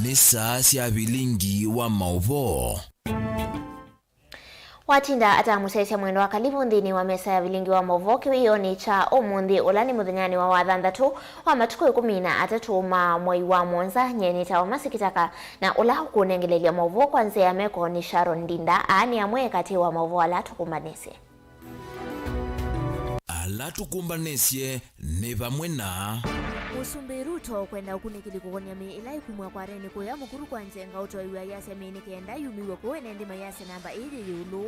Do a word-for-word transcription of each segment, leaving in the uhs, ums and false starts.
Nĩ saa sya vilingi wa maũvoo. Watinda ata mũsyaĩĩsya Mwendwa Kalivu nthĩnĩ wa mesa ya vilingi wa maũvoo kĩwĩonĩ kya ũmũnthĩ, ũla nĩ mũthenyanĩ wa wathanthatũ wa matukũ ĩkũmi na atatũ ma mwei wa mũonza. Nyie nĩtawa Mercy Kitaka, na ũla ũkũnengelelya maũvoo kwa nzĩa ya meko nĩ Sharon Ndinda. Aa nĩ amwe katĩ wa maũvoo ala tũkũmbanĩsye. Ala tũkũmbanĩsye nĩ vamwe na. Mũsumbĩ Ruto kwenda ũkunĩkĩli kũkony'a mĩĩ ĩla ĩkumw'a kwarenĩ kũya Mũkuru kwa Njenga ũtoeaw'a ayasya mĩĩ nĩ kenda yumĩw'e kũũ ene nthĩ mayasya namba ĩĩ yĩ ĩũlũ.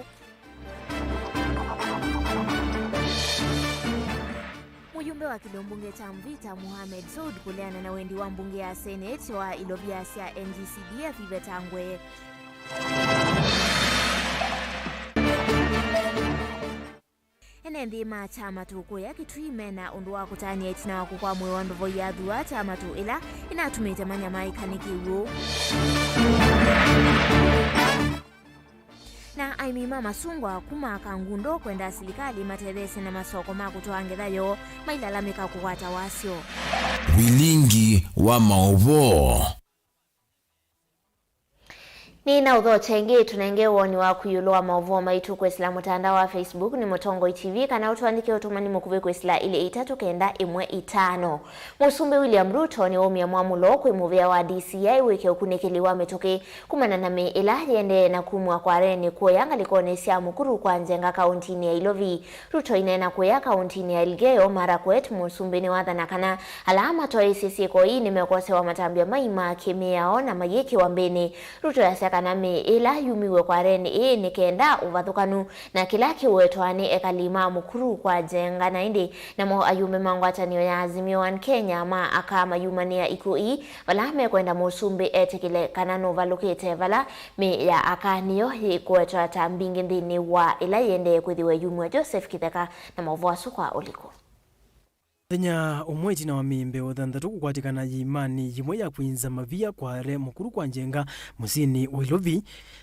Mũyumbe wa kĩlio mbunge kya Mvita, Mohamed Soud, kũleana na wendi wa mbunge ya Senate wa ilovia sya N G C D F ivetangwe. Ene nthĩ ma Kyamatu kũya Kitui mena ũndũ wa kũtanĩa ĩtina wa kũkwamwĩwa ndovo ya thua Kyamatu ĩla ĩnatumĩte manyamaĩka nĩ kĩw'ũ. Na aĩmi ma masungwa kuma Kangundo kwenda silikalĩ matetheesye na masoko ma kũtwaa ngetha yoo mailalamĩka kũkwata wasyo. Vilingi wa maũvoo. Nĩ na ũthokya ĩngĩ tũnenge woni waku ĩũlũ wa maũvoo maitũ kwĩsĩla mũtandao wa Facebook nĩ Mũtongoi T V, kana ũtũandĩke ũtũmani mũkuvĩ kwĩsĩla ilĩ itatũ kenda ĩmwe itano. Mũsumbĩ William Ruto nĩwaumya mwamũlo kwĩ mũvĩa wa D C I wĩke ũkunĩkĩli wa mĩtũkĩ kumana na mĩĩ ĩla yĩendee na kumw'a kwarenĩ kũya ngalĩkonĩ sya Mũkuru kwa Njenga kaũntinĩ ya Ilovi. Ruto aineena kũya kaũntinĩ ya Elgeyo Marakwet, mũsumbĩ nĩwathana kana ala matwaĩĩsye syĩko ii nĩmekosewa matambya maima kĩ-mĩao na mayĩkĩwa mbĩnĩ. Ruto easya kana mĩĩ ĩla yumiw'e kwarenĩ ĩĩ nĩ kenda ũvathũkanu na kĩla kĩwetwa nĩ ekali ma Mũkuru kwa Njenga, na ĩndĩ namo ayumbe ma ngwatanĩo ya Azimio One Kenya ma aka mayumanĩa ikw'ũ ii, vala mekwenda mũsumbĩ etĩkĩle kana nũvalũkĩte vala mĩĩ ya aka nĩyo yĩkũetwa ta mbingĩ nthĩnĩ wa ĩla yĩendee kwĩthĩwa ĩyumw'a. Joseph Kĩtheka na maũvoo asu kwa ũliku. Mũthenya ũmwe ĩtina wa mĩĩ mbee wa thanthatũ kũkwatĩkana yĩimanĩ yĩmwe ya kwinza mavia kware Mũkuru kwa Njenga mũsyĩnĩ wa Ilovi,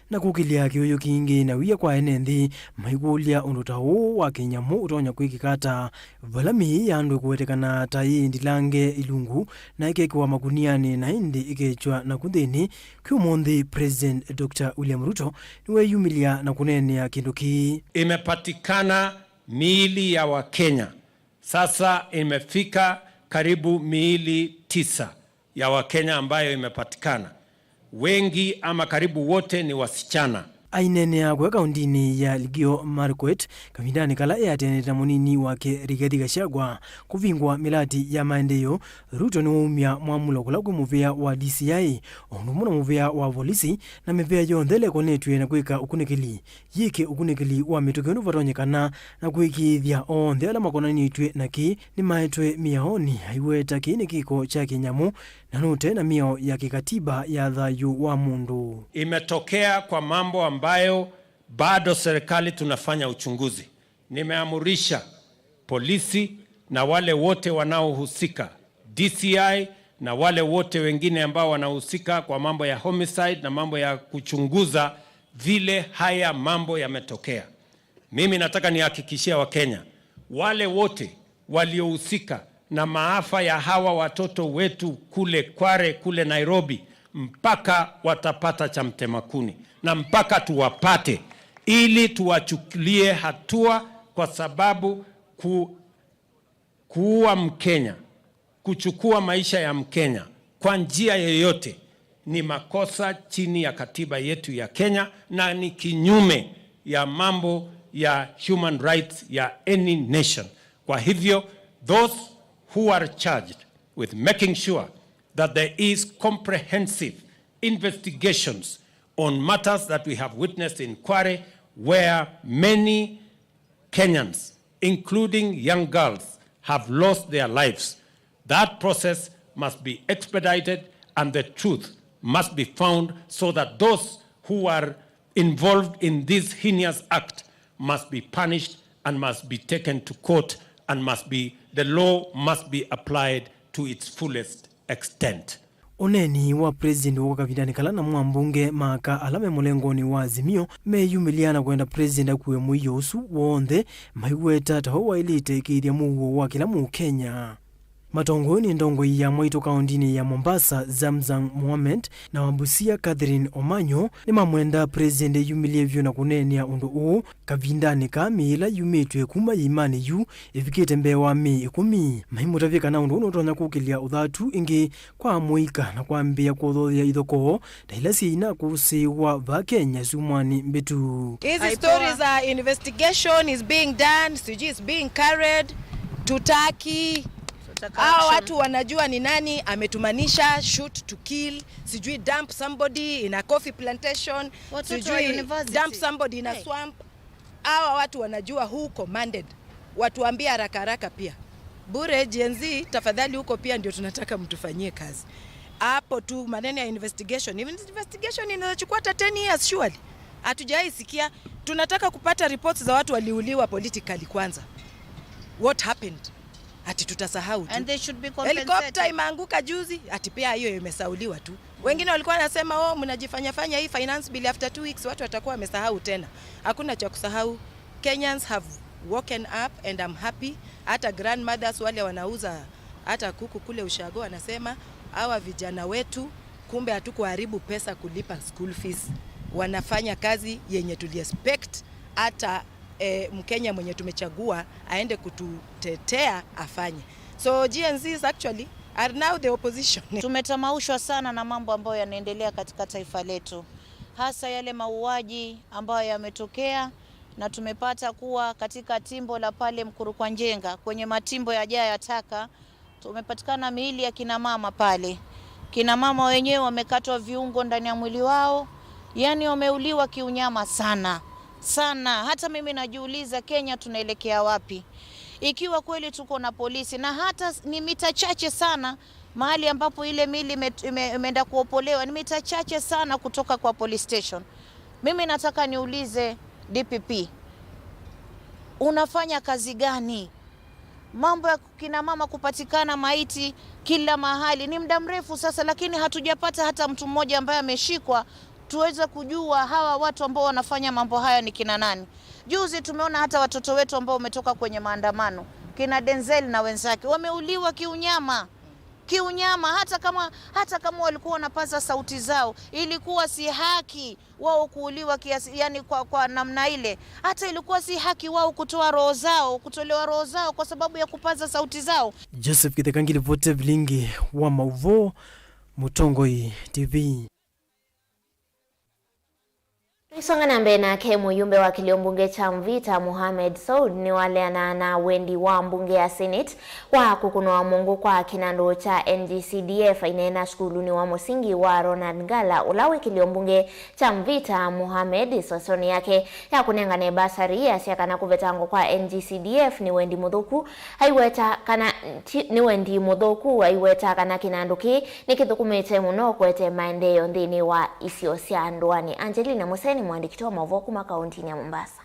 na kũkĩlya kĩũyũ kingĩ na wia kwa ene nthĩ, maikũlya ũndũ ta ũũ wa kĩnyamũ ũtonya kwĩkĩka ata, vala mĩĩ ya andũ ĩkũwetekana ta yĩ ndilange ilungu, na ĩkekĩwa makunianĩ, na ĩndĩ ĩkekyw'a naku nthĩnĩ. Kwĩ ũmũnthĩ, President Doctor William Ruto nĩweeyumĩlya na kũneenea kĩndũ kĩĩ. Imepatikana miili ya Wakenya. Sasa imefika karibu miili tisa ya Wakenya ambayo imepatikana. Wengi ama karibu wote ni wasichana. Aineenea kũya kaũntinĩ ya Elgeyo Marakwet kavindanĩ kala eatĩanĩte na mũnini wake Rigathi Gachagua kũvingũa mĩlati ya maendeeo, Ruto nĩwaumya mwamũlo kũla kwĩ mũvĩa wa D C I, o ũndũ ũmwe na mũvĩa wa volisi, na mĩvĩa yonthe ĩla ĩkonetw'e na kwĩka ũkunĩkĩli yĩke ũkunĩkĩli wa mĩtũkĩ ũndũ vatonyekana, na kũĩkĩĩthya onthe ala makonanĩtw'e na kĩĩ nĩmaetwe mĩaonĩ. Aiweta kĩĩ nĩ kĩko kya kĩnyamũ na nũte na mĩao ya kĩkatiba ya thayũ wa mũndũ. Imetokea kwa mambo ambayo bado serikali tunafanya uchunguzi. Nimeamurisha polisi na wale wote wanaohusika, D C I na wale wote wengine ambao wanahusika kwa mambo ya homicide na mambo ya kuchunguza vile haya mambo yametokea. Mimi nataka nihakikishie Wakenya, wale wote waliohusika na maafa ya hawa watoto wetu kule Kware, kule Nairobi, mpaka watapata cha mtema kuni na mpaka tuwapate, ili tuwachukulie hatua, kwa sababu ku-, kuua Mkenya, kuchukua maisha ya Mkenya kwa njia yoyote ni makosa chini ya katiba yetu ya Kenya na ni kinyume ya mambo ya human rights ya any nation. Kwa hivyo, those who are charged with making sure that there is comprehensive investigations on matters that we have witnessed in Kware, where many Kenyans, including young girls, have lost their lives. That process must be expedited and the truth must be found so that those who are involved in this heinous act must be punished and must be taken to court and must be, the law must be applied to its fullest extent. Ũneeni wa President wa kavindanĩ kala namo ambunge ma aka ala me mũlengonĩ wa Azimio meyumĩlya na kwenda President akuwe mũio ũsu w'onthe, maiweta ta ũu waĩlĩte ĩkĩĩthya mũuo wa kĩla Mũkenya. Matongoew'e nĩ ndongoi ya Mwaitu kaũntĩnĩ ya Mombasa, Zamzam Mohamed, na wa Busia, Catherine Omanyo, nĩmamwenda President eyumĩlye vyũ na kũneenea ũndũ ũũ kavindanĩ kaa mĩĩ ĩla yumĩtw'e kuma ĩimanĩ yu ĩvikĩte mbee wa mĩĩ ĩkũmi. Maimũtavya kana ũndũ ũũ nũtonya kũkĩlya ũthatu ĩngĩ kwa amũika na kwambĩĩa kũthothea ithokoo ta ila syĩ ina kũsĩĩwa vaa Kenya syumwanĩ mbĩtu. Hizi stories za investigation is being done, sijui is being carried to Turkey. Hao watu wanajua ni nani ametumanisha shoot to kill, sijui dump somebody in a coffee plantation, sijui dump somebody in a swamp. Hawa watu wanajua who commanded. Watuambie haraka haraka pia. Bure, Gen Z, tafadhali, huko pia ndio tunataka mtufanyie kazi. Hapo tu maneno ya investigation. Even investigation inaweza chukua hata ten years, surely. Hatujawahi sikia. Tunataka kupata reports za watu waliuliwa politically kwanza. What happened? Ati tutasahau tu. And they should be compensated. Helicopter imeanguka juzi, ati pia hiyo imesauliwa tu. Wengine walikuwa wanasema, "Oh, mnajifanya fanya hii finance bill, after two weeks watu watakuwa wamesahau tena." Hakuna cha kusahau. Kenyans have woken up and I'm happy. Hata grandmothers wale wanauza hata kuku kule ushago wanasema, "Hawa vijana wetu, kumbe hatukuharibu pesa kulipa school fees." Wanafanya kazi yenye tuliexpect hata eh, Mkenya mwenye tumechagua aende kututetea afanye. So Gen Zs actually are now the opposition. Tumetamaushwa sana na mambo ambayo yanaendelea katika taifa letu, hasa yale mauaji ambayo yametokea, na tumepata kuwa katika timbo la pale Mkurukwa Njenga, kwenye matimbo ya jaa ya taka, tumepatikana miili ya kina mama pale. Kina mama wenyewe wamekatwa viungo ndani ya mwili wao, yaani wameuliwa kiunyama sana sana. Hata mimi najiuliza, Kenya tunaelekea wapi? Ikiwa kweli tuko na polisi, na hata ni mita chache sana mahali ambapo ile miili ime-, ime-, imeenda kuopolewa, ni mita chache sana kutoka kwa police station. Mimi nataka niulize D P P, unafanya kazi gani? Mambo ya kina mama kupatikana maiti kila mahali ni muda mrefu sasa, lakini hatujapata hata mtu mmoja ambaye ameshikwa tuweze kujua hawa watu ambao wanafanya mambo haya ni kina nani. Juzi tumeona hata watoto wetu ambao wametoka kwenye maandamano, kina Denzel na wenzake, wameuliwa kiunyama. Kiunyama, hata kama, hata kama walikuwa wanapaza sauti zao, ilikuwa si haki wao kuuliwa kiasi, yani kwa, kwa namna ile. Hata ilikuwa si haki wao kutoa roho zao, kutolewa roho zao kwa sababu ya kupaza sauti zao. Joseph Kitheka ngilivoti vilingi wa mauvoo, Mũtongoi T V. Tũisonga na mbee nake, mũyumbe wa kĩlio mbunge kya Mvita, Mohamed Saud, nĩwaleana na wendi wa mbunge ya Senate wa kũkũnwa mũngũ kwa kĩnandũ kya N G C D F aineena sukulunĩ wa mũsingi wa Ronald Ngala, ũla wĩ kĩlio mbunge kya Mvita. Mohamed, ĩsosonĩ yake ya kũnengane basari, asya kana kũvetangwa kwa N G C D F nĩ wendi mũthũku, aiweta kana ti, nĩ wendi mũthũku, aiweta kana kĩnandũ kĩĩ nĩkĩthũkũmĩte mũno kũete maendeeo nthĩnĩ wa isio sya ndũanĩ. Angelina Museni, mũandĩki wa maũvoo kuma kaũntĩnĩ ya Mombasa.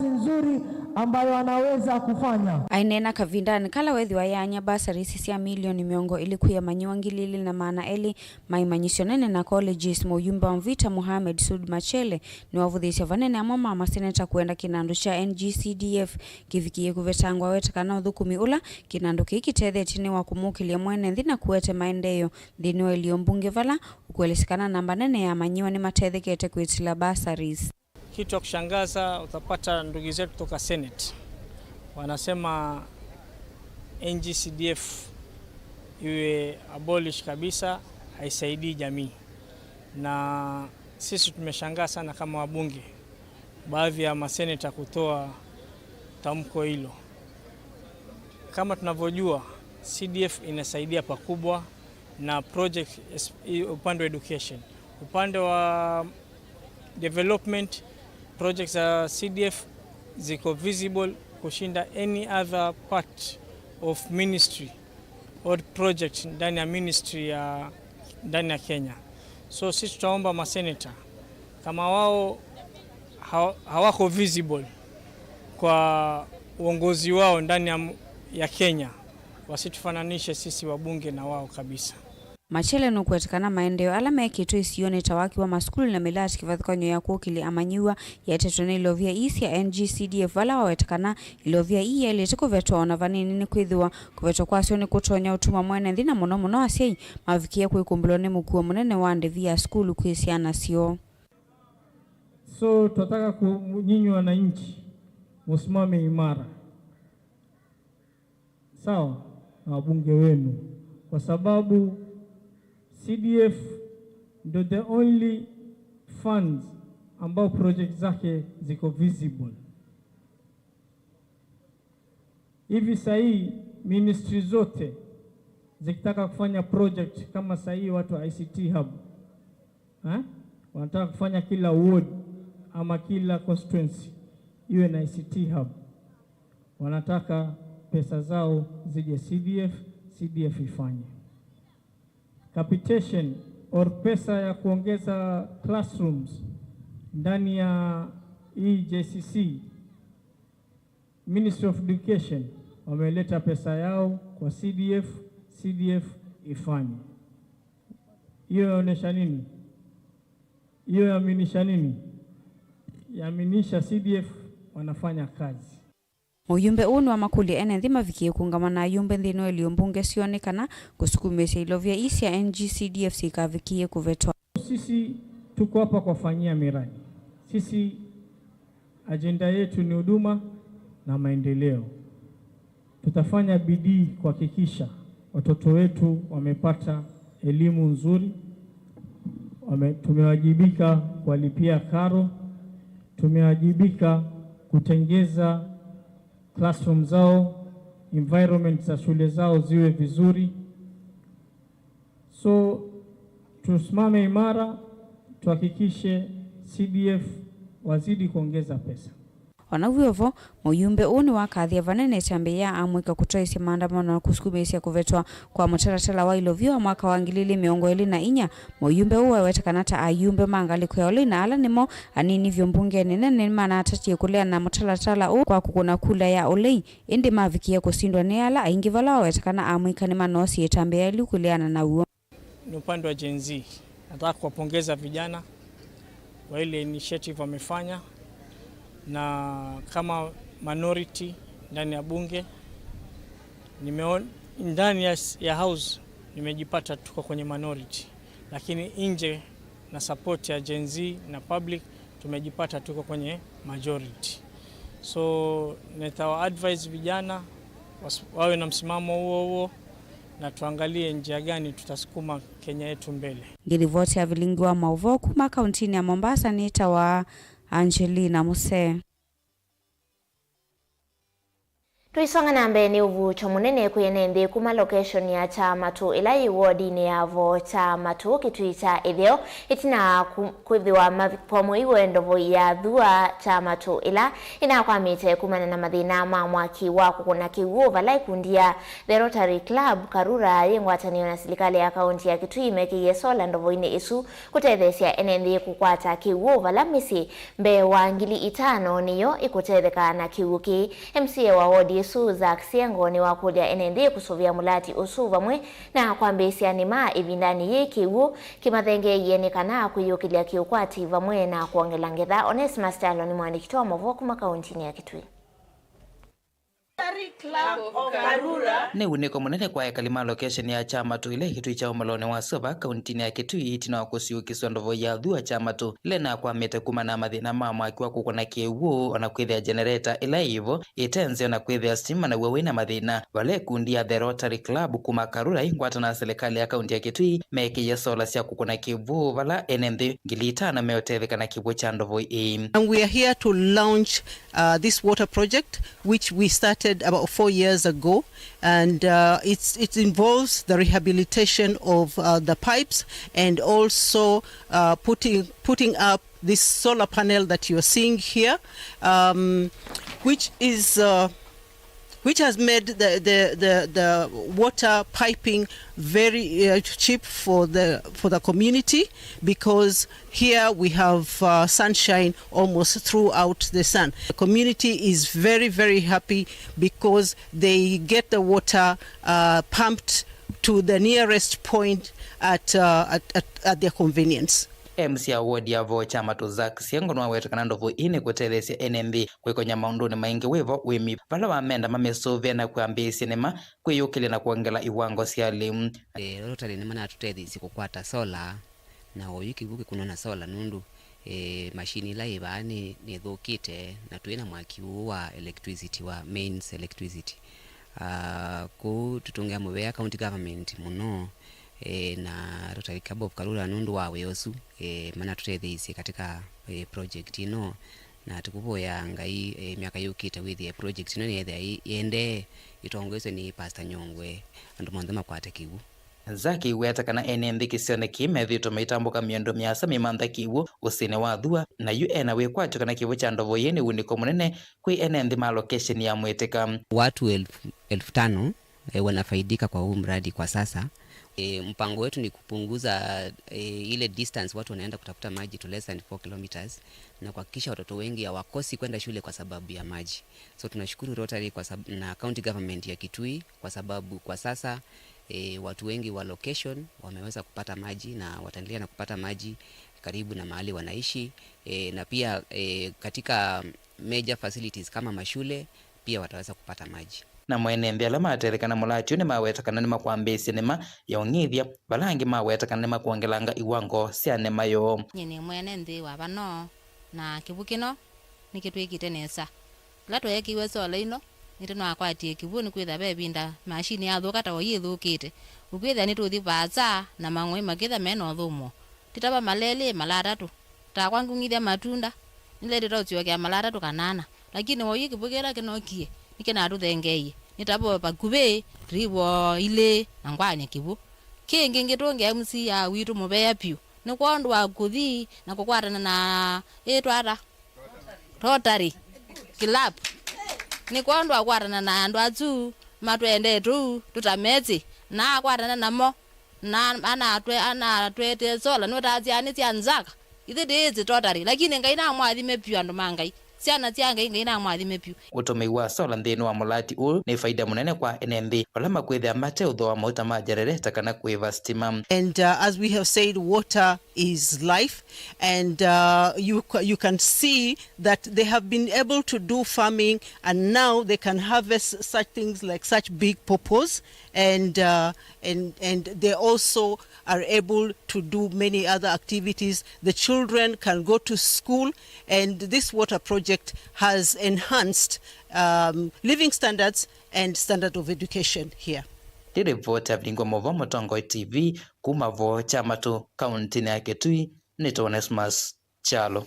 Nzuri ambayo anaweza kufanya. Aineena kavindanĩ kala wethĩwa yaany'a bursaries sya milioni mĩongo ĩlĩ kwĩ amanyĩw'a ngili ilĩ na maana elĩ ma imanyĩsyo nene na colleges, mũyumbe wa Mvita Mohamed Saud Machele nĩwavũthĩĩsye vanene amwe ma maseneta kũenda kĩnandũ kya N G C D F kĩvikĩe kũvetangwa, aweta kana ũthũkũmi ũla kĩnandũ kĩĩ kĩtethetye nĩ wa kũmũkĩlya mwene nthĩ na kũete maendeeo nthĩnĩ wa ĩlio mbunge, vala ũkũelesya kana namba nene ya amanyĩw'a nĩmatethekete kwĩtĩla bursaries. Kitu ya kushangaza, utapata ndugu zetu kutoka Senate wanasema N G C D F iwe abolish kabisa, haisaidii jamii. Na sisi tumeshangaa sana kama wabunge, baadhi ya maseneta kutoa tamko hilo. Kama tunavyojua, C D F inasaidia pakubwa na project es-, i-, upande wa education. Upande wa development, projects za C D F ziko visible kushinda any other part of ministry or project ndani ya ministry ya, ndani ya Kenya. So sisi tutaomba maseneta, kama wao hawa-, hawako visible kwa uongozi wao ndani ya m-, ya Kenya, wasitufananishe sisi wabunge na wao kabisa. Machele nũkũweta kana maendeeo ala mekĩtwe isionĩ ta waki wa masukulu na mĩlaati kĩvathũkany'o ya kũkĩlya amanyĩw'a yaetetwe nĩ ilovia ii sya N G C D F, vala waweta kana ilovia ii yaĩlĩte kũvetwa ona vanini, nĩkwĩthĩwa kũvetwa kwasyo nĩkũtonya ũtuma mwene nthĩ na mũno mũno asyai mavikĩe kwĩkumbĩlwa nĩ mũkuo mũnene wa ndĩvi ya sukulu kwĩ syana syoo. So, tunataka ku-, nyinyi wananchi, musimame imara. Sawa? Na wabunge wenu. Kwa sababu C D F ndo the only funds ambao project zake ziko visible. Hivi sahii ministry zote zikitaka kufanya project kama sahii watu wa I C T hub, eh? Wanataka kufanya kila ward ama kila constituency iwe na I C T hub. Wanataka pesa zao zije C D F, C D F ifanye. Capitation or pesa ya kuongeza classrooms ndani ya hii J C C, Ministry of Education wameleta pesa yao kwa C D F, C D F ifanye. Hiyo yaonesha nini? Hiyo yaaminisha nini? Yaaminisha C D F wanafanya kazi. Mũyumbe ũũ nĩwamakũlya ene nthĩ mavikĩe kũũngama na ayumbe nthĩnĩ wa ilio mbunge syoo nĩ kana kũsukumĩĩsya ilovia ii sya N G C D F syikavikĩe kũvetwa. Sisi tuko hapa kuwafanyia miradi. Sisi ajenda yetu ni huduma na maendeleo. Tutafanya bidii kuhakikisha watoto wetu wamepata elimu nzuri. Wame-, tumewajibika kuwalipia karo, tumewajibika kutengeza classroom zao, environment za shule zao ziwe vizuri. So, tusimame imara, tuhakikishe C D F wazidi kuongeza pesa. Ona wĩ o vo, mũyumbe ũũ nĩwakathie vanene ĩtambya ya amũika kũtwaĩsya maandamano na kũsukumĩĩsya kũvetwa kwa mũtalatala wa ilovia wa mwaka wa ngili ili mĩongo ĩlĩ na inya. Mũyumbe ũũ waweta kana ta ayumbe ma ngalĩko ya ũlei na ala nĩmo anini vyũ mbungenĩ nene nĩmanatatie kũleana na mũtalatala ũũ kwa kũkũna kula ya ũlei, ĩndĩ mavikie kũsindwa nĩ ala aingĩ vala waweta kana amũika nĩmanoosie ĩtambya yĩu kũleana naw'o. Ni upande wa Gen Z. Nataka kuwapongeza vijana kwa ile initiative wamefanya, na kama minority ndani ya bunge, nimeon-, ndani ya s-, ya house nimejipata tuko kwenye minority, lakini nje na support ya Gen Z na public tumejipata tuko kwenye majority. So, nitawa advise vijana was-, wawe na msimamo huo huo, na tuangalie njia gani tutasukuma Kenya yetu mbele. Ngĩlivoti ya vilingi wa maũvoo kuma kauntinĩ ya Mombasa nĩtawa Angelina Musee. Tũisonga na mbee, nĩ ũvuũkyo mũnene kwĩ ene nthĩ kuma location ya Kyamatu ĩla yĩ wodinĩ ya Vo Kyamatu, Kitui kya Ĩtheo, ĩtina ku-, kwĩthĩwa mavipwa mũi wa ndovoi ya Thua Kyamatu ĩla ĩnakwamĩte kumana na mathĩna ma mwaki wa kũkũna kĩw'ũ, vala ikundi ya The Rotary Club Karura yĩ ngwatanĩo na silikalĩ ya kaunti ya Kitui mekĩie sola ndovoinĩ ĩsu kũtetheesya ene nthĩ kũkwata kĩw'ũ vala mĩsyĩ mbee wa ngili itano nĩyo ĩkũtetheka na kĩw'ũ kĩĩ. M C A wa wodi ĩsu, Zack Siengo, nĩwakũlya ene nthĩ kũsũvĩa mũlati ũsu vamwe na kwambĩĩsya nĩma ĩvindanĩ yĩĩ kĩw'ũ kĩmathengeeie nĩ kana kwĩyũkĩlya kĩũkwati vamwe na kwongela ngetha. Onesmus Kyalo nĩ mũandĩki witũ wa maũvoo kuma kauntinĩ ya Kitui. Nĩ wunĩko mũnene kwa ekali ma location ya Kyamatu ĩla ĩ Kitui kya ũmbalonĩ wa Suva, kauntinĩ ya Kitui, ĩtina wa kũsiũkĩsw'a ndovo ya Thua Kyamatu ĩla ĩnakwamĩte kumana na mathĩna ma mwaki wa kũkũna kĩw'ũ, ona kwĩthĩa generator ĩla ĩvo ĩte nzeo na kwĩthĩa sitima naw'o wĩna mathĩna, vala ĩkundi ya The Rotary Club kuma Karura ĩ ngwatanĩo na silikalĩ ya kaunti ya Kitui mekĩie sola sya kũkũna kĩw'ũ, vala ene nthĩ ngili itano meũtetheka na kĩw'ũ kya ndovo ĩĩ. And we are here to launch uh, this water project, which we started about four years ago, and uh, it's, it involves the rehabilitation of uh, the pipes and also uh, putting, putting up this solar panel that you're seeing here, um, which is uh, which has made the, the, the, the water piping very uh, cheap for the, for the community, because here we have uh, sunshine almost throughout the sun. The community is very, very happy because they get the water uh, pumped to the nearest point at, uh, at, at, at their convenience. M C A wa ward ya Voo Kyamatu Zack Siengo nĩwaweta kana ndovo ii nĩkũtetheesya ene nthĩ kwĩkony'a maũndũnĩ maingĩ wĩvo wĩmi vala wamenda mamĩsũvĩa na kwambĩĩsya nĩma kwĩyũkĩlya na kwongela iwango sya lĩu. E, Rotary nĩmanatũtetheeisye kũkwata solar, na oyu kĩw'ũ kĩkunwa na solar nũndũ e, machine ĩla yĩ vaa nĩ, nĩthũkĩte, na twĩ na mwaki ũũ wa electricity, wa mains electricity. Ah, kũu tũtũngĩa mũvea county government mũno, e, na Rotary Club of Karura nũndũ wa wĩa ũsu, e, manatũtetheeisye katika e, project ĩno, na tũkũvoya Ngai e, myaka yũkĩte wĩthĩe project ĩno nĩyethĩa ĩ-, ĩendee ĩtongoeswe nĩ Pastor Nyongwe, andũ monthe makwate kĩw'ũ. Zaki weta kana ene nthĩ kĩsionĩ kĩĩ methĩĩtwe maitambũka mĩondo mĩasa mĩmantha kĩw'ũ ũsĩnĩ wa Thua, na yu ena wĩkwatyo kana kĩw'ũ kya ndovo yĩĩ nĩ wunĩko mũnene kwĩ ene nthĩ ma location ya Mwĩtĩka. Watu elfu, elfu tano e, wanafaidika kwa huu mradi kwa sasa. E, mpango wetu ni kupunguza e, ile distance watu wanaenda kutafuta maji to less than four kilometers, na kuhakikisha watoto wengi hawakosi kwenda shule kwa sababu ya maji. So tunashukuru Rotary kwa sab na county government ya Kitui kwa sababu kwa sasa e, watu wengi wa location wameweza kupata maji na wataendelea na kupata maji karibu na mahali wanaishi e, na pia e, katika major facilities kama mashule pia wataweza kupata maji. Na mwene nthĩ ala matetheka na mũlati ũũ nĩmaweta kana nĩmakwambĩĩsya nĩma ya ũng'ithya, vala angĩ maweta kana nĩmakwongelanga iwango sya nĩma yoo. Nyie nĩ mwene nthĩ wa vano, na kĩw'ũ kĩno nĩkĩtwĩkĩte nesa. Ĩla tweekĩiwe sola ĩno, nĩtũnakwatie kĩw'ũ nĩkwĩthĩa ve ĩvinda mashini yathũka ta oyu ĩthũkĩte. Ũkwĩthĩa nĩtũthi vaasa na mang'oi makĩthĩa me na ũthũmũo. Ti ta va malelĩ, mala atatũ. Takwa ngũng'ithya matunda, nĩletĩte ũsyokea mala atatũ kana ana. Lakini oyu kĩw'ũ kĩla kĩnokie, nĩkĩnatũthengeeie. Nĩ ta vo vakuvĩ trip o ilĩ na ngwany'a kĩw'ũ. Kĩngĩ ngĩtũngĩa M C A witũ mũvea vyũ, nĩ kwondũ wa kũthi na kũkwatana na ĩtwa ata? Rotary Club. Nĩ kwondũ wa kũkwatana na andũ asu matwendete ũu tũtamesĩ, na akwatana namo, na anatwe-, anatwetee sola, nũtasya nĩ sya nzaka. Ithe ndĩĩsĩ totally, lakini Ngai namwathime vyũ, andũ ma Ngai. Syana sya Ngai, Ngai namwathime vyũ. Ũtũmĩi wa sola nthĩnĩ wa mũlati ũũ nĩ faida mũnene kwa ene nthĩ vala makwĩthĩa mate ũthooa mauta ma genereta kana kũĩva stima. And, uh, as we have said, water is life, and, uh, you ca-, you can see that they have been able to do farming, and now they can harvest such things like such big pawpaws, and, uh, and, and they also are able to do many other activities. The children can go to school, and this water project has enhanced, um, living standards and standard of education here. Nĩ ripoti ya Vingo Movo, Mũtongoi T V, kuma Voo Kyamatu, kauntinĩ ya Kitui, nĩ Onesmus Kyalo.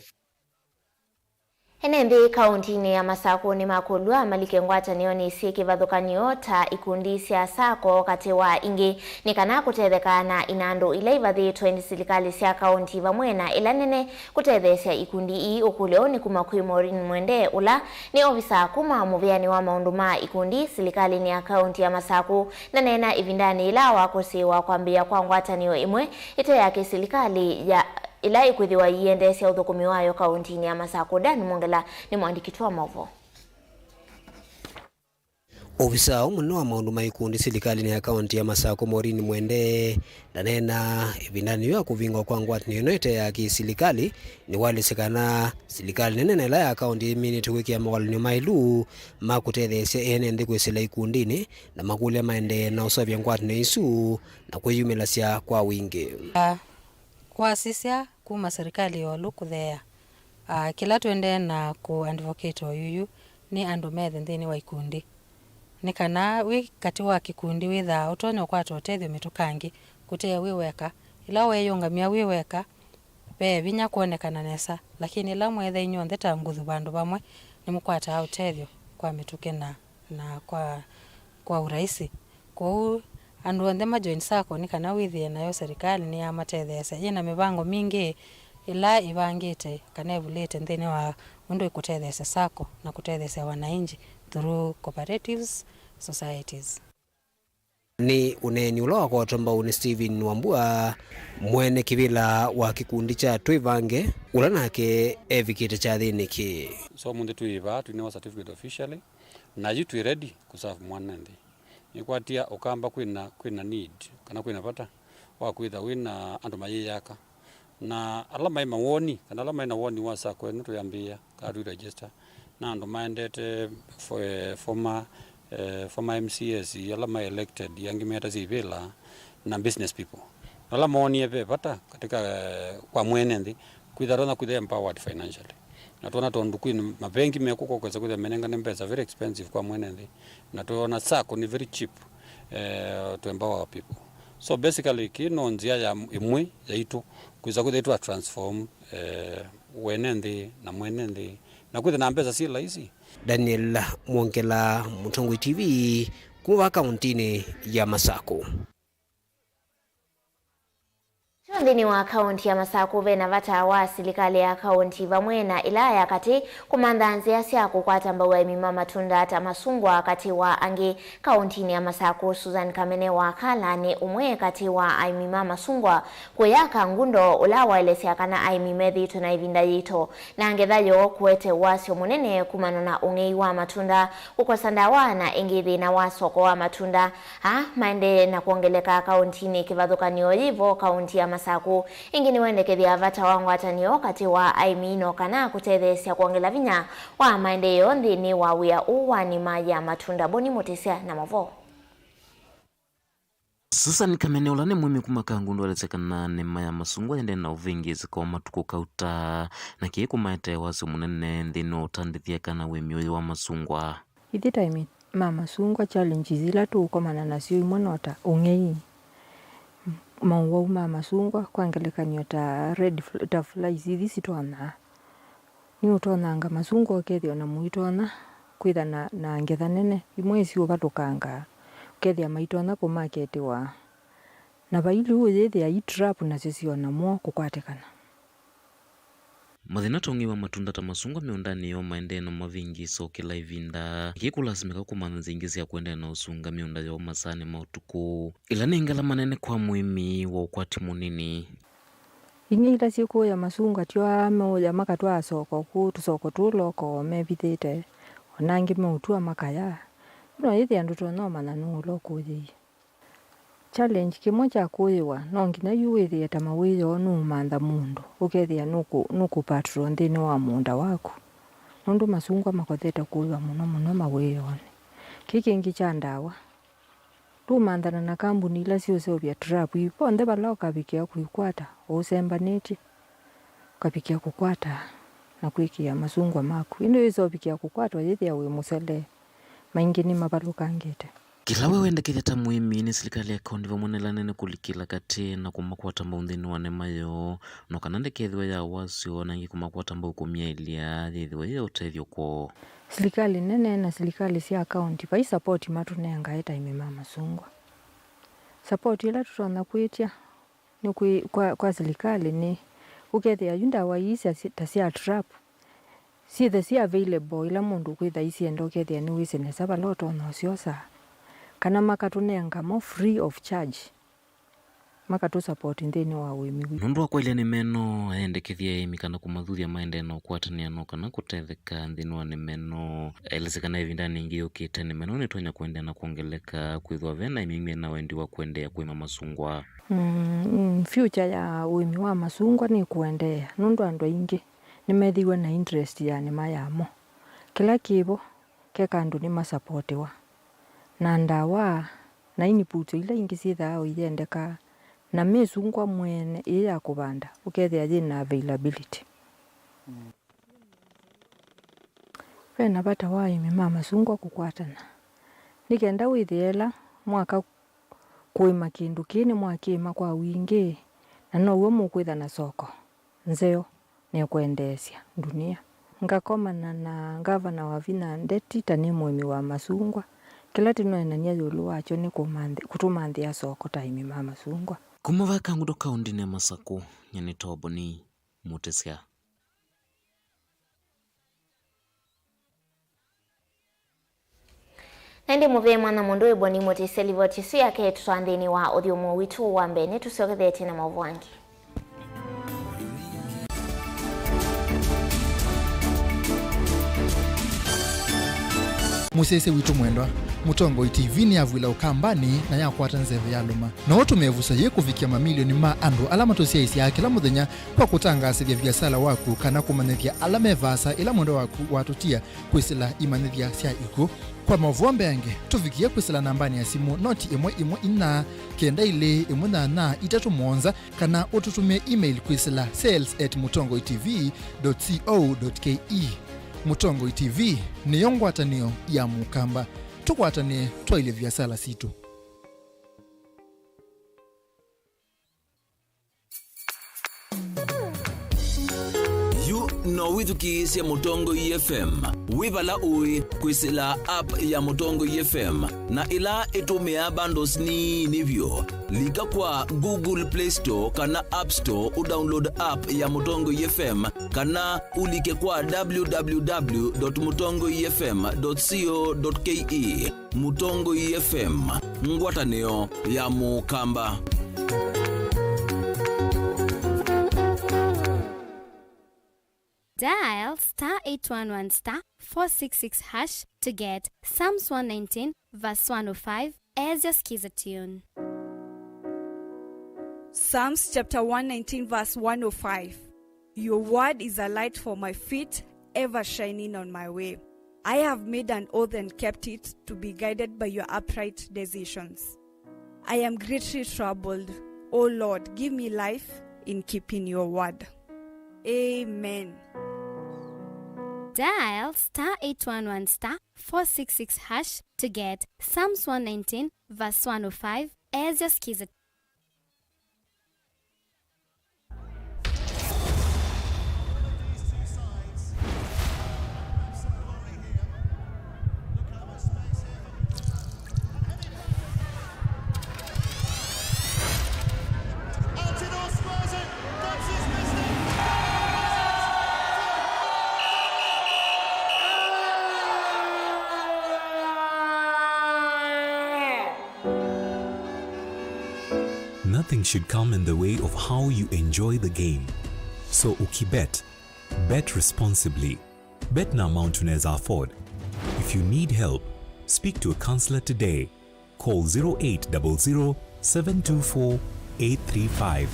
Ene nthĩ kauntinĩ ya Masakũ nĩmakũlw'a malike ngwatanĩonĩ syĩ kĩvathũkany'o ta ikundi sya sacco katĩ wa ingĩ, nĩ kana kũtetheka na inandũ ila ivathĩtwe nĩ silikalĩ sya kaunti vamwe na ĩla nene kũtetheesya ikundi ii. Ũkũlyo ũũ nĩ kuma kwĩ Maureen Mwende, ũla nĩ ovisaa kuma mũvĩanĩ wa maũndũ ma ikundi silikalĩnĩ ya kaunti ya Masakũ, naneena ĩvindanĩ yĩla wakũsĩĩwa kwambĩĩa kwa ngwatanĩo ĩmwe ĩte ya kĩsilikalĩ ya ĩla ĩkwĩthĩwa iiendeesya ũthũkũmi wayo kauntinĩ ya Masakũ. Dan Mwongela nĩ mũandĩki witũ wa maũvoo. Ovisaa ũmwe wa maũndũ ma ikundi silikalĩnĩ ya kaunti ya Masakũ, Maureen Mwende, ndaneena ĩvindanĩ yĩu ya kũvingwa kwa ngwatanĩo ĩno ĩte ya kĩsilikalĩ, nĩwalĩsye kana silikalĩ nene na ĩla ya kaunti yĩminĩtwe kwĩkĩa mawalany'o maĩlu ma kũtetheesya ene nthĩ kwĩsĩla ikundinĩ na makũlya maendee na ũseũvya ngwatanĩo isu na kwĩyumĩlasya kwa wingĩ. Kwasisya kuma serikali ĩũlũ kũtheea, ah, kĩla tũendee na kũ advocate oyuyu nĩ andũ methe nthĩnĩ wa ikundi. Nĩ kana wĩ katĩ wa kĩkundi wĩthaa ũtonya ũkwata ũtethyo mĩtũkangĩ kũte wĩ weka. Ĩla weeyũngamya wĩ weka, ve vinya kwonekana nesa, lakini ĩla mweetha inyw'onthe ta nguthu vandũ vamwe, nĩmũkwataa ũtethyo kwa mĩtũkĩ na, na kwa, kwa ũraisi. Kwoou, andũ onthe ma join sacco nĩ kana wĩthĩe nayo serikali nĩyamatetheesya yĩ na mĩvango mingĩ ĩla ĩvangĩte kana ĩvulĩte nthĩnĩ wa ũndũ ĩkũtetheesya sacco na kũtetheesya wananchi through cooperatives, societies. Nĩ ũneeni ũla wakotwa mbau nĩ Stephen Wambua, mwene kĩvĩla wa kĩkundi kya Twĩvange, ũla nake evikĩte kyathĩnĩ kĩĩ. So, ũmũnthĩ twĩ vaa, twĩnewa certificate officially, na yu twĩ ready kũ serve mwana nthĩ. Nĩkwatia Ũkamba kwĩna, kwĩna need, kana kwĩna vata wa kwĩtha wĩ na andũ mayĩyaka. Na ala maĩ mawoni, kana ala maĩ na woni wa sacco ĩno tũyambĩĩa, kana twĩ register, na andũ maendete fo-, eh, former, eh, former M C As, ala ma elected, angĩ metasya ivĩla, na business people. Ala moonie ve vata katika, eh, kwa mwene nthĩ, kwĩtha tonya kwĩtha empowered financially. Na twona tondũ kwĩ mavengi mekũka kwesa kwĩtha menengane mbesa very expensive kwa mwene nthĩ, na twona sacco nĩ very cheap, eh, to empower people. So basically, kĩ no nzĩa ya ĩmwe yaitũ kwĩsa kwĩtha twa transform, eh, wene nthĩ na mwene nthĩ, na kwĩtha na mbesa syĩ laisi. Daniel Mwongela, Mũtongoi T V, kuma kauntinĩ ya Masakũ. Kyo nthĩnĩ wa kaunti ya Masakũ, ve na vata wa silikalĩ ya kaunti vamwe na ĩla ya katĩ kũmantha nzĩa sya kũkwata mbau aĩmi ma matunda ta masungwa katĩ wa angĩ. Kauntinĩ ya Masakũ, Susan Kamene wa Kala nĩ ũmwe katĩ wa aĩmi ma masungwa kũya Kangundo, ũla waelesya kana aĩmi methĩĩtwe na ĩvinda yĩito na ngetha yoo kũete wasyo mũnene kumana na ũng'ei wa matunda, kũkosa ndawa, na ĩngĩ thĩna wa soko wa matunda. Aa maendee na kwongeleka kauntinĩ kĩvathũkany'o yĩvo kaunti ya Masakũ. Ĩngĩ nĩwendekethya vata wa ngwatanĩo katĩ wa aĩmi no kana kũtetheesya kwongela vinya wa maendeeo nthĩnĩ wa wĩa ũũ wa nĩma ya matunda. Boni Mũtĩsya na mavoo. Susan Kamene, ũla nĩ mũĩmi kuma Kangundo, aelesya kana nĩma ya masungwa ĩendee na ũvĩngĩĩsĩko wa matukũ kauta, na kĩĩ kũmaetee wasyo mũnene nthĩnĩ wa ũtandĩthya kana ũĩmi ũyũ wa masungwa. Ithyĩ ta aĩmi ma masungwa, challenges ila tũũkomana nasyo imwe no ta ũng'ei, mauwau ma masungwa, kwa ngelekany'o ta red fl-, ta flies ithi sitony'aa. Nĩũtonyanga masungwa ũkethĩa ona mũitonya kwĩtha na, na ngetha nene. Imwe syĩũvalũkangaa, ũkethĩa maitonya kũmaketĩwa. Na vailu ũyĩthĩa i trap nasyo syona mwo kũkwatĩkana. Mathĩna ta ũng'ei wa matunda ta masungwa mĩũndanĩ yoo maendee na mavĩngĩĩsĩko kĩla ĩvinda. Nĩkĩ kũlasimĩka kũmantha nzĩa ingĩ sya kũendeea na ũsunga mĩũnda yoo masaanĩ ma ũtukũ, ĩla nĩ ngalama nene kwa mũĩmi wa ũkwati mũnini? Ing'ei ila syĩkũũya masungwa tyo aa meũya makatwaa soko kũu tũsoko tũũ loko mevithĩte, o na angĩ meũtua makaya. Yu no yĩthĩa ndũtonya ũmanya nũũ ũla ũkũũyĩie. Challenge kĩmwe kya kũũyĩwa, no nginya yu wĩthĩe ta mawĩoo nũũmantha mũndũ, ũkethĩa nũkũ-, nũkũpatrol nthĩnĩ wa mũũnda waku, nũndũ masungwa makothete kũũywa mũno mũno mawĩoonĩ. Kĩĩ kĩngĩ kya ndawa, ndũũmanthana na kambuni ila siũseũvya trap ii, vonthe vala ũkavikĩa kũikwata ũũsembanĩtye, ũkavikĩa kũkwata na kwĩkĩa masungwa maku. Ĩndĩ wĩsa ũvikĩa kũkwatwa yĩthĩa wĩ mũsele, maingĩ nĩmavalũkangĩte. Kĩla we wendekethya ta mũĩmi nĩ silikalĩ ya kaunti vamwe na ĩla nene kũlikĩla katĩ na kũmakwata mbau nthĩnĩ wa nĩma yoo, no kana ndĩkethĩwe ya wasyo, na ĩngĩ kũmakwata mbau kũmyaĩlya yĩthĩwe yĩ ya ũtethyo kwoo. Silikalĩ nene na silikalĩ sya kaunti vai support matũnengae ta aĩmi ma masungwa. Support ĩla tũtonya kwĩtya nĩ kwĩ, kwa, kwa silikalĩ nĩ ũkethĩa yu ndawa ii sya, ta sya trap syĩthe syĩ available ĩla mũndũ ũkwĩtha aisyenda, ũkethĩa nĩwĩsĩ nesa vala ũtonya ũsyosa, kana makatũnenga mo free of charge, makatũ support nthĩnĩ wa ũĩmi witũ. Nũndũ wa kwaĩlya nĩma ĩno, ayendekethya aĩmi kana kũmathuthya maendee na ũkwatanĩa no kana kũtetheka nthĩnĩ wa nĩma ĩno. Aelesya kana ĩvindanĩ yĩngĩ yũkĩte nĩma ĩno nĩtonya kũendeea na kwongeleka, kwĩthĩwa ve na aĩmi aingĩ mena wendi wa kũendeea kũĩma masungwa. Mm, mm, future ya ũĩmi wa masungwa nĩ kũendeea, nũndũ andũ aingĩ nĩmethĩiwe na interest ya nĩma yamo. Kĩla kĩvo, keka andũ nĩmasapotiwa na ndawa na inputs ila ingĩ syĩthaa o iyendeka, na mĩsungwa mwene ĩĩ ya kũvanda ũkethĩa yĩ na availability. Ve na vata wa aĩmi ma masungwa kũkwatana nĩ kenda wĩthĩe ĩla mwaka kũĩma kĩndũ kĩĩ nĩmwakĩĩma kwa wingĩ, na now'o mũkwĩtha na soko nzeo na ĩkwendeesya ndunia. Ngakomana na Ngavana Wavinya Ndeti ta nĩ mũĩmi wa masungwa. Kĩla tũneenany'a ĩũlũ wakyo nĩ kũmanthĩ-, kũtũmanthĩa soko ta aĩmi ma masungwa. Kuma vaa Kangundo kaũndĩnĩ ya Masakũ, nyie nĩ Toboni Mũtĩsya. Na ĩndĩ mũvea mwanya mũndũ wĩ Boni Mũtĩsya livoti ĩsu yake ĩtũtwaa nthĩnĩ wa ũthyũmũo witũ wa mbee. Nĩtũsyokethetye na maũvoo angĩ. Mũsyaĩĩsya witũ mwendwa, Mũtongoi T V nĩyavw'ĩla Ũkambanĩ na yakwata nzeve ya lũma. No ũtũmĩe vusa yĩĩ kũvikĩa mamilioni ma andũ ala matũsyaĩĩsyaa kĩla mũthenya kwa kũtangaasĩthya viasala waku kana kũmanyĩthya ala me vaasa ĩla mwendwa waku watũtia kwĩsĩla imanyĩthya sya ikw'ũ. Kwa maũvoo mbeange, tũvikĩe kwĩsĩla nambanĩ ya simũ noti ĩmwe ĩmwe inya, kenda ilĩ ĩmwe nyanya itatũ mũonza, kana ũtũtũmĩe email kwĩsĩla sales at mũtongoi T V dot co dot K E. Mũtongoi T V nĩyo ngwatanĩo ya Mũkamba. Tũkwatanĩe twaĩlye viasala sitũ. Yu no wĩthukĩĩsye Mũtongoi F M wĩ vala ũĩ kwĩsĩla app ya Mũtongoi F M, na ĩla ĩtũmĩaa bundles nini vyũ. Lika kwa Google Play Store kana App Store ũdownload app ya Mũtongoi F M, kana ũlike kwa w w w dot mũtongoi f m dot co dot k e. Mũtongoi F M, ngwatanĩo ya Mũkamba. Dial star eight one one star four six six hash to get Psalms one nineteen verse one oh five as your Skiza tune. Psalms chapter one nineteen verse one oh five. Your word is a light for my feet, ever shining on my way. I have made an oath and kept it, to be guided by your upright decisions. I am greatly troubled. O Lord, give me life in keeping your word. Amen. Dial star eight one one star four six six hash to get Psalms one nineteen verse one oh five as your Skiza. Nothing should come in the way of how you enjoy the game. So ukibet, bet responsibly. Bet na amount unaweza afford. If you need help, speak to a counselor today. Call zero eight double zero, seven two four, eight three five.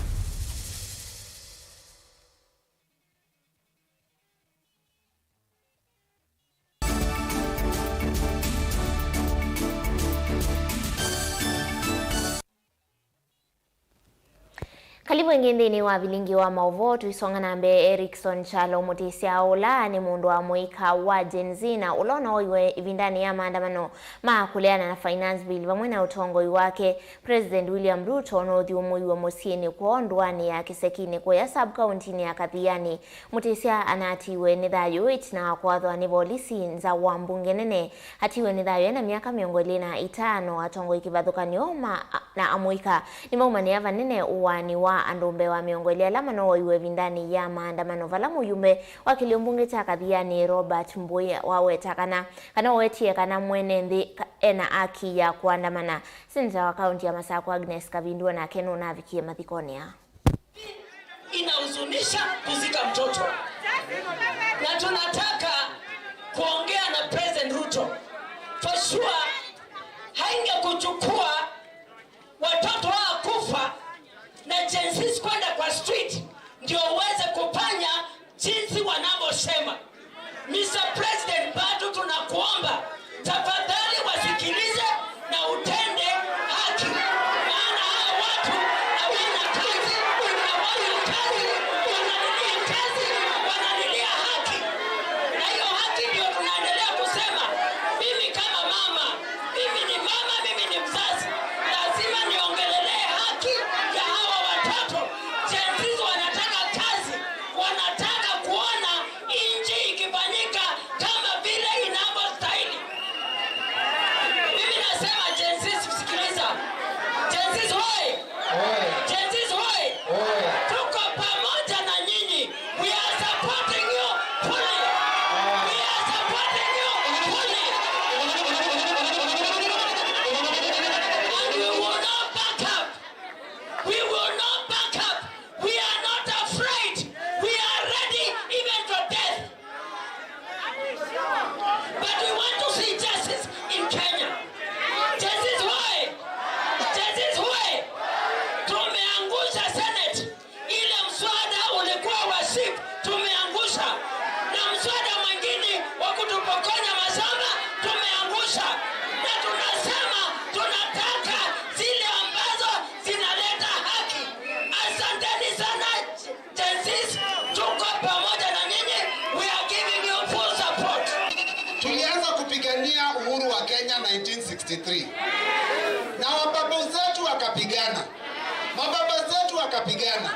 Karibu ĩngĩ nthĩnĩ wa vilingi wa maũvoo. Tũisonga na mbee, Erickson Kyalo, mũtĩsya ũla nĩ mũndũ wa mũika wa Gen Z na ũla ũnaoiwe ĩvindanĩ ya maandamano ma kũleana na Finance Bill vamwe na ũtongoi wake, President William Ruto nũthyũmũiwe mũsyĩnĩ kwoo ndũanĩ ya Kĩsekinĩ kũya sub-kauntinĩ ya Kathiani. Mũtĩsya anatiiwe nĩ thayũ ĩtina wa kũathwa nĩ volisi nza wa mbunge nene. Atiiwe nĩ thayũ ena myaka mĩongo ĩlĩ na ĩtano. Atongoi kĩvathũkany'o ma, na amũika nĩmaumanĩa vanene ũaani wa andũ mbee wa mĩongo ĩlĩ ala manoiwe ĩvindanĩ ya maandamano, vala mũyumbe wa kĩlio mbunge kya Kathiani Robert Mbũi waweta kana, kana wetie kana mwene nthĩ ka-, ena aki ya kũandamana. Seneta wa kaunti ya Masakũ Agnes Kavindu onake nũnavikie mathikonĩ aa. Inahuzunisha kuzika mtoto. Na tunataka kuongea na President Ruto. For sure, haingekuchukua watoto hawa kufa na Gen Zs kwenda kwa street ndio uweze kufanya jinsi wanavyosema. Mister President, bado tunakuomba, tafadhali wasikilize na utende haki. Maana hawa watu hawana kazi, hawana kazi, wanalilia kazi, wanalilia haki. Na hiyo haki ndio tunaendelea kusema. Mimi kama mama, mimi ni mama, mimi ni mzazi, lazima niongelelee haki ya hawa watoto. Gen Zs wanataka kazi, wanataka kuona nchi ikifanyika kama vile inavyostahili. Mimi nasema Gen Zs, sikiliza. Gen Zs hoi! Gen Zs hoi! Tuko pamoja na nyinyi. We are supporting you fully. We are supporting you fully. And we will not back up. We will not back up. We are not afraid. We are ready even to death. But we want to see justice in Kenya. Tumeangusha Senate. Ile mswada ulikuwa wa SHIF, tumeangusha. Na mswada mwingine wa kutupokonya mashamba, tumeangusha. Na tunasema tunataka zile ambazo zinaleta haki. Asanteni sana, Gen Zs, tuko pamoja na nyinyi. We are giving you full support. Tulianza kupigania uhuru wa Kenya nineteen sixty-three. Na wababu zetu wakapigana. Mababa zetu wakapigana.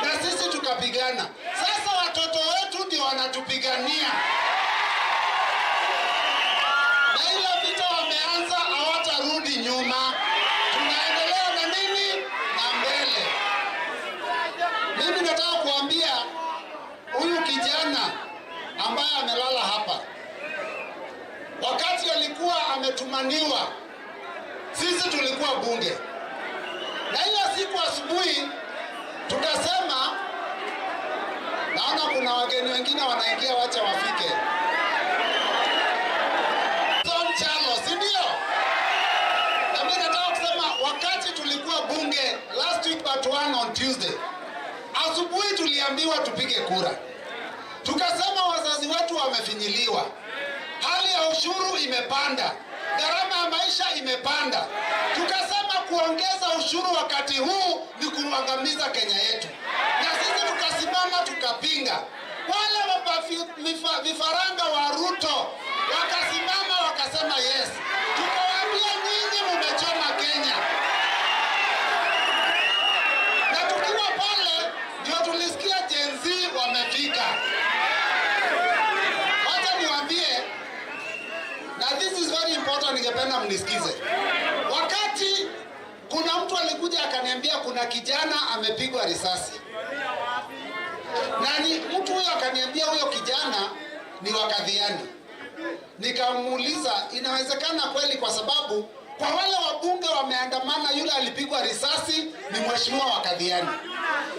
Na sisi tukapigana. Sasa watoto wetu ndio wanatupigania. Na ile vita wameanza, hawatarudi nyuma. Tunaendelea na nini? Na mbele. Mimi nataka kuambia huyu kijana ambaye amelala hapa, wakati alikuwa ametumaniwa, sisi tulikuwa bunge. Na hiyo siku asubuhi tukasema, naona kuna wageni wengine wanaingia, wacha wafike. John Charles, si ndio? Na mimi nataka kusema, wakati tulikuwa bunge last week, but one on Tuesday, asubuhi tuliambiwa tupige kura. Tukasema wazazi wetu wamefinyiliwa, hali ya ushuru imepanda, gharama ya maisha imepanda. Tukasema kuongeza ushuru wakati huu ni kuangamiza Kenya yetu, na sisi tukasimama tukapinga. Wale wapafi-, vifa-, vifaranga wa Ruto wakasimama wakasema, "Yes, tukawaambia nyinyi mumechoma Kenya." Na tukiwa pale, ndio tulisikia Gen Z wamefika. Wacha niwaambie, na this is very important, ningependa mnisikize. Wakati kuna mtu alikuja akaniambia kuna kijana amepigwa risasi. Na ni mtu huyo akaniambia huyo kijana ni wa Kathiani. Nikamuuliza, inawezekana kweli, kwa sababu kwa wale wabunge wameandamana, yule alipigwa risasi ni mheshimiwa wa Kathiani.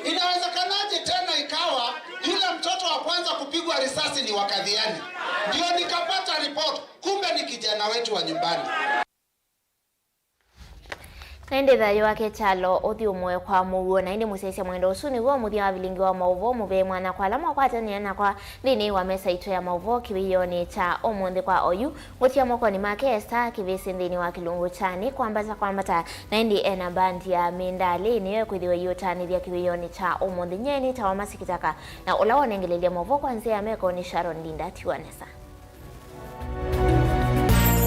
Inawezekanaje tena ikawa yule mtoto wa kwanza kupigwa risasi ni wa Kathiani? Ndio nikapata report, kumbe ni kijana wetu wa nyumbani. Na ĩndĩ thayũ wake Kyalo ũthi ũmwe kwa mũuo. Na ĩndĩ mũsyaĩĩsya mwendo ũsu nĩw'o mũthya wa vilingi wa maũvoo mũvee mwanya kwa ala mwakwatany'a nakwa nthĩnĩ wa mesa itũ ya maũvoo kĩwĩonĩ kya ũmũnthĩ. Kwa oyu, ngũtia mokonĩ make Esther Kĩvĩsĩ nthĩnĩ wa kĩlungu kya Nĩ Kwambata Kwambata. Na ĩndĩ ena mbandi ya Mindali nĩyo ĩkwĩthĩwa ĩiũtanĩthya kĩwĩonĩ kya ũmũnthĩ. Nyie nĩtawa Mercy Kĩtaka, na ũla wonengelelya maũvoo kwa nzĩa ya meko nĩ Sharon Ndinda. Tiwa nesa.